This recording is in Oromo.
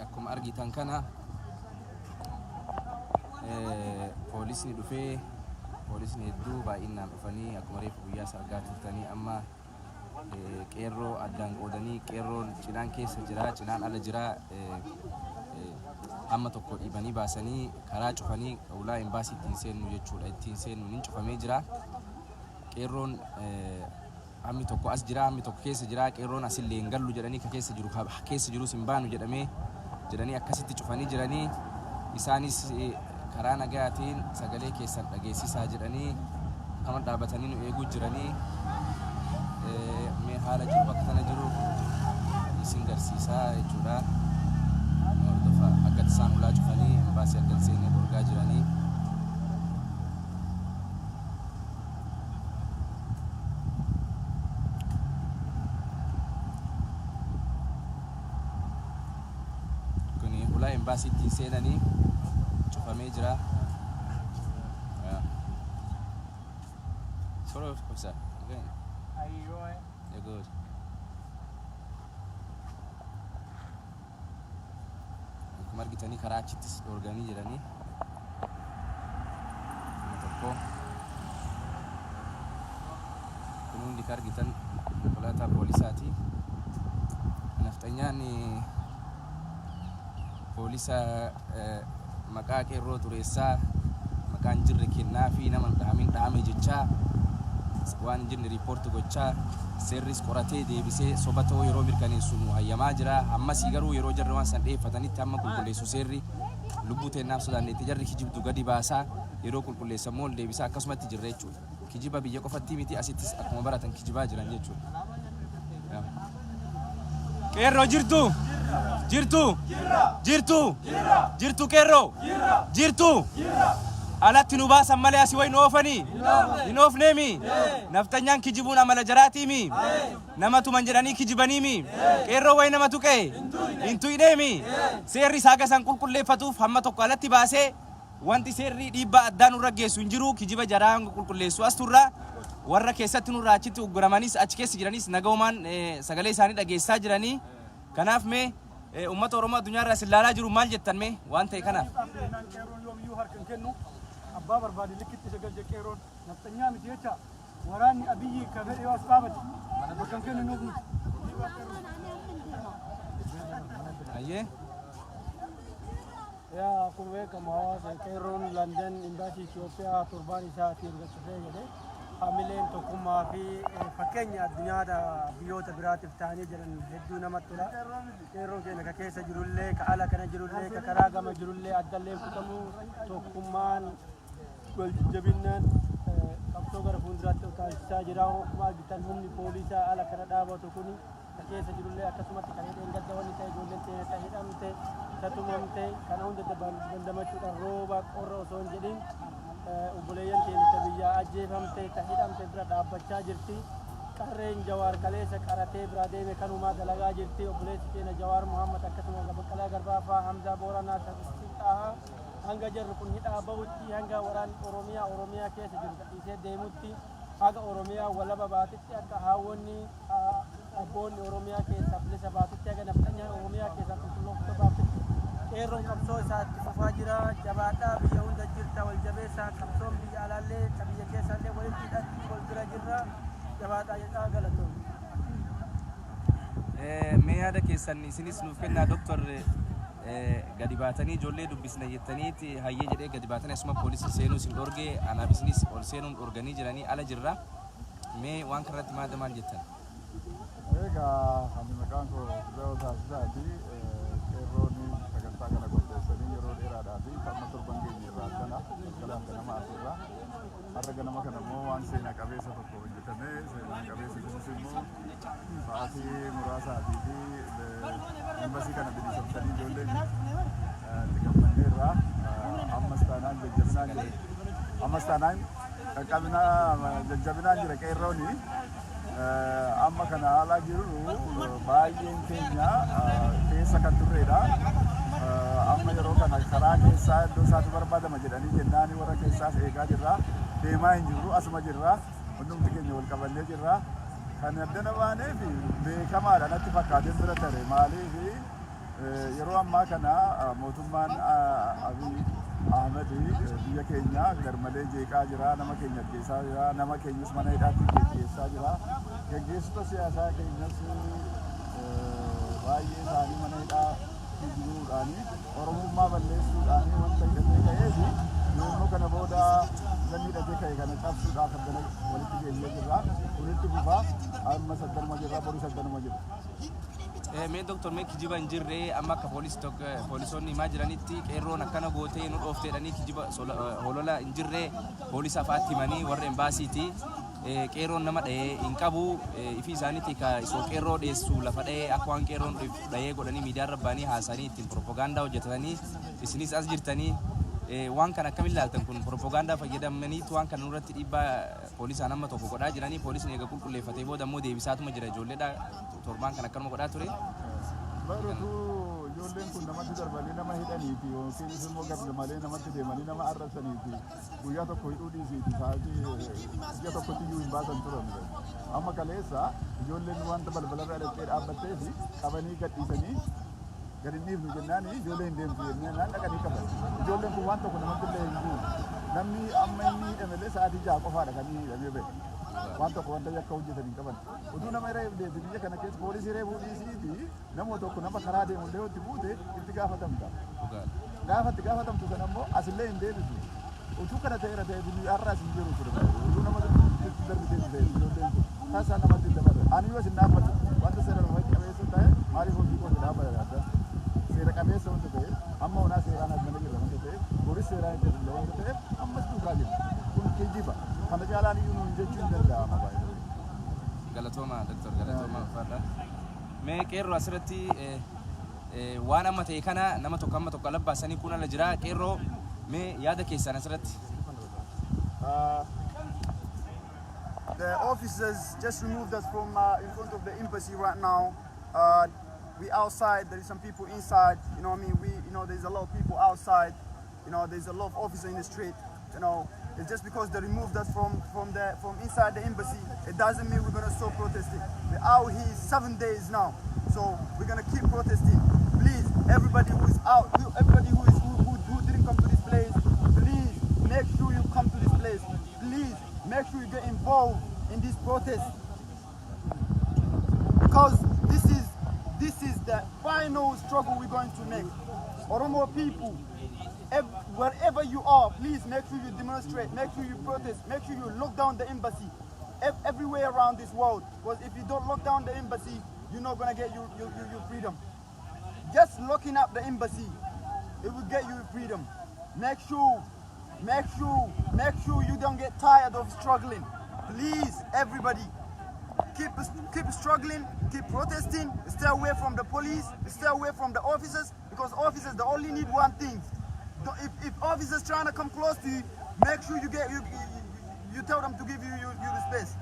Akkuma argitan kana poolisni dhufee, poolisni hedduu baay'inaan dhufanii, akkuma reefu guyyaa isa argaa turtanii, amma qeerroo addaan qoodanii, qeerroon cinaan keessa jira, cinaan ala jira, hamma tokko dhiibanii baasanii karaa cufanii, ulaa embaasii ittiin seennu jechuudha, ittiin seennu ni cufamee jira. Qeerroon hammi tokko as jira, hammi tokko keessa jira. Qeerroon asillee hin gallu jedhanii, ka keessa jiru ka keessa jirus hin baanu jedhamee jedhanii akkasitti cufanii jiranii. Isaanis karaa nagayaatiin sagalee keessan dhageessisaa jedhanii kama dhaabatanii nu eeguu jiranii. Mee haala jiru bakka tana jiru isin garsiisaa jechuudha. Nu hordofaa. Akka isaan ulaa cufanii embaasii akka hin seenne dhorgaa jiranii. Kuni ulaa embaasii ittiin seenanii cufamee jira. Yeah. Sorry, officer. Okay. Are you alright? You're good. Akkuma argitanii karaa achittis dhoorganii jiranii. Nama tokko. Kun hundi kan argitan konkolaataa poolisaati. Nafxanyaan poolisa maqaa qeerroo xureessaa, maqaan jirre kennaa fi nama hin dhahamin dhahame jechaa, waan hin jirne riippoorti gochaa, seerris qoratee deebisee soba ta'uu yeroo mirkaneessu nu hayyamaa jira. Ammasii garuu yeroo jarri waan san dhiyeeffatanitti hamma qulqulleessu seerri lubbuu teennaaf sodaanneetti jarri kijibdu gadi baasaa, yeroo qulqulleessan immoo ol deebisaa akkasumatti jirra jechuudha. Kijiba biyya qofattii miti, asittis akkuma baratan kijibaa jiran jechuudha. Qeerroo jirtu? Jirtu? Jirtu? Jirtu qeerroo? Jirtu? Alatti nu baasan malee asii wayi nu oofanii? Hin oofneemi? Nafxanyaan kijibuun amala jaraatiimi? Nama tuman jedhanii kijibaniimi? Qeerroo wayi nama tuqee? Hin tuyneemi? Seerri isaa gasan qulqulleeffatuuf hamma tokko alatti baasee, wanti seerri dhiibbaa addaa nurra geessu hin jiru. Kijiba jaraa hanga qulqulleessu as turra. Warra keessatti nurraa achitti ugguramanis achi keessa jiranis nagaumaan sagalee isaanii dhageessisaa jiranii. Kanaaf mee uummata Oromoo addunyaa irraa isin laalaa jiru maal jettan mee waan ta'e kanaaf? Seenaan qeerroon yoomiyyuu harka hin kennu. Abbaa barbaade likkitti isa galche qeerroon. Nafxanyaa miti jecha waraanni Abiyyi ka fedhe yoo as dhaabate bakka hin kenninuuf nuti. Ayyee. Yaa, akkuma beekamu hawaasa qeerroon London imbaasii Itoophiyaa torbaan isaatii erga cufee jedhe, hamileen tokkummaa fi fakkeenya addunyaadha biyyoota biraatiif ta'anii jiran hedduu namatti tola. Qeerroon keenya ka keessa jirullee, ka ala kana jirullee, ka karaa gama jirullee addallee kutamu tokkummaan wal jajjabinnaan qabsoo gara fuulduraatti ol taasisaa jira. Akkuma argitan humni poolisaa ala kana dhaabatu kuni ka keessa jirullee akkasumatti kan hidheen gadda wanni ta'e, ijoolleen teenya ta hidhamte, ta tumamte, kana hunda dandamachuudhaan rooba qorra osoo hin jedhin obboleeyyan teenya ta biyyaa ajjeefamte, ta hidhamte bira dhaabbachaa jirti. Qarreen Jawaar kaleessa qaratee biraa deeme kanumaa dalagaa jirti. Obboleessi keenya Jawaar Muhammad akkasuma Baqqalaa Garbaa fa'aa, Hamzaa Booranaa, Xaahaa, hanga jarri kun hidhaa bahutti, hanga waraanni Oromiyaa Oromiyaa keessa jiru gadhiisee deemutti, haga Oromiyaa walaba baatitti, akka haawwonni abboonni Oromiyaa keessaa bilisa baatutti, haga nafxanyaan Oromiyaa keessaa qulqullooftuu baatutti qeerroon qabsoo isaa itti fufaa jira. Jabaadhaa, biyya hunda jirta wal jabeessaa, qabsoon biyya alaallee ka biyya keessaallee walitti hidhatti wal bira jirra. Jabaadhaa jedhaa, galatoon. Mee yaada keessan isinis nuuf kennaa. Doktor, gadi baatanii ijoollee dubbisna jettaniiti hayyee jedhee gadi baatanii asuma poolisii seenuu isin dhorgee, anaaf isinis ol seenuun dhorganii jiranii, ala jirra. Mee waan kanarratti maada maal jettan? Egaa ani maqaan koo Gizawoo Taasisaati. Qeerroon sagantaa kana qopheessanii yeroo dheeraadhaa fi amma torban keenya irraa kana galgalaan ganama asirra. Har'a ganama kana immoo waan seenaa qabeessa tokko hojjetame. Seenaa qabeessa kunis immoo sa'aatii muraasaatii fi embasii kana bilisoomsanii ijoolleen itti gammanneerra. Ammas taanaan jajjabinaan jira. Ammas taanaan qaqqabina jajjabinaan jira qeerrooni. Amma kana haalaa jiru baay'een keenya keessa kan turredha. Amma yeroo kana karaa keessaa iddoo isaatu barbaadama jedhanii jennaani warra keessaas eegaa jirra. Deemaa hin jirru, asuma jirra. Hundumti keenya wal qabannee jirra. Kan addana baaneef beekamaadha natti fakkaateen bira tare, maaliif Yeroo ammaa kana mootummaan Abiy Ahmed biyya keenya garmalee jeeqaa jira, nama keenya ajjeesaa jira, nama keenyas mana hidhaatti geggeessaa jira. Geggeessota siyaasaa keenyas baay'ee isaanii mana hidhaa jiruudhaani Oromummaa balleessuudhaani wanta hidhatee ka'eef yommuu kana booda namni hidhatee ka'e kana cabsuudhaaf addana walitti geenyee jirra. Kunitti fufaa amma saddanuma jirra, boru saddanuma jirra. Mee doktor, mee kijiba hin jirre amma akka poolisii tokko poolisoonni himaa jiranitti qeerroon akkana gootee nu dhoofteedhanii kijiba holola hin jirre poolisa afaatti himanii warra embaasiiti. Qeerroon nama dhahee hin qabu, ifii isaaniitti ka isoo qeerroo dheessu lafa dhahee akka waan qeerroon dhahee godhanii miidiyaa irra ba'anii haasanii ittiin propagaandaa hojjetatanii isinis as jirtanii waan kana akkamiin ilaaltan? Kun propagaandaa fayyadamaniitu waan kana nurratti dhiibbaa poolisaan amma tokko godhaa jiranii, poolisni eega qulqulleeffatee booda immoo deebisaatuma jira ijoolleedha, torbaan kan akkanuma godhaa ture. Barutuu ijoolleen kun namatti darbanii nama hidhaniiti yookiin immoo garmalee malee namatti deemanii nama arrabsaniiti guyyaa tokko hidhuu dhiisiiti sa'aatii ji'a tokkotti iyyuu hin baasan turan. Amma kaleessa ijoolleen wanta balbalarra dhaqxee dhaabbattee fi qabanii gadhiisanii gadi hin dhiifnu jennaan ijoolleen hin deemtu jennaan dhaqanii qaban. Ijoolleen kun waan tokko namatti illee hin buune. Namni amma inni hidhame illee sa'aatii 6 qofaadha kan inni hidhamee bahe. Waan tokko wanta yakka hojjetan hin qaban. Utuu nama reebdeeti biyya kana keessa poolisii reebuu dhiisiiti nama tokko nama karaa deemu illee itti buute itti gaafatamta. Gaafa itti gaafatamtu sana immoo asillee hin deebisu. Utuu kana ta'eera ta'e biyyi har'a as hin jiru ture. Utuu nama itti darbitee ta'e ijoolleen kun taasisaa namatti hin dabarre. Ani yoo isin dhaabbatu wanta seera qabeessa ta'e maaliif hojii kooti dhaabbata adda? Seera qabeessa wanta ta'e amma onaa seeraan as mana jirra wanta ta'e boris seeraan itti fulla wanta ta'e ammas duukaa jira. Kun kijiba. Kana caalaan iyyuu nuun jechuun hin danda'ama baay'ee. Galatooma doktor, galatooma, uffadha. Mee qeerroo, asirratti waan amma ta'e kana nama tokko amma tokko alabbaasanii kun ala jira. Qeerroo, mee yaada keessan asirratti. The officers just removed us from in front of the embassy right now. We outside. There is some people inside. You know what I mean? We, you know, there's a lot of people outside. There's a lot of officers in the street. It's just because they removed us from inside the embassy, it doesn't mean we're gonna stop protesting. We're out here 7 days now, so we're gonna keep protesting. Please, everybody who is out, everybody who is who, who, who didn't come to this place, please make sure you come to this place. Please make sure you get involved in this protest because this is the final struggle we're going to make. Oromo people, wherever you are, please make sure you demonstrate, make sure you protest, make sure you lock down the embassy everywhere around this world. Because if you don't lock down the embassy, you're not gonna get your freedom. Just locking up the embassy, it will get you freedom. Make sure, make sure, make sure you don't get tired of struggling. Please, everybody, keep struggling, keep protesting, stay away from the police, stay away from the officers, because officers, they only need one thing. If officers trying to come close to you, make sure you get you, you, you tell them to give you the space.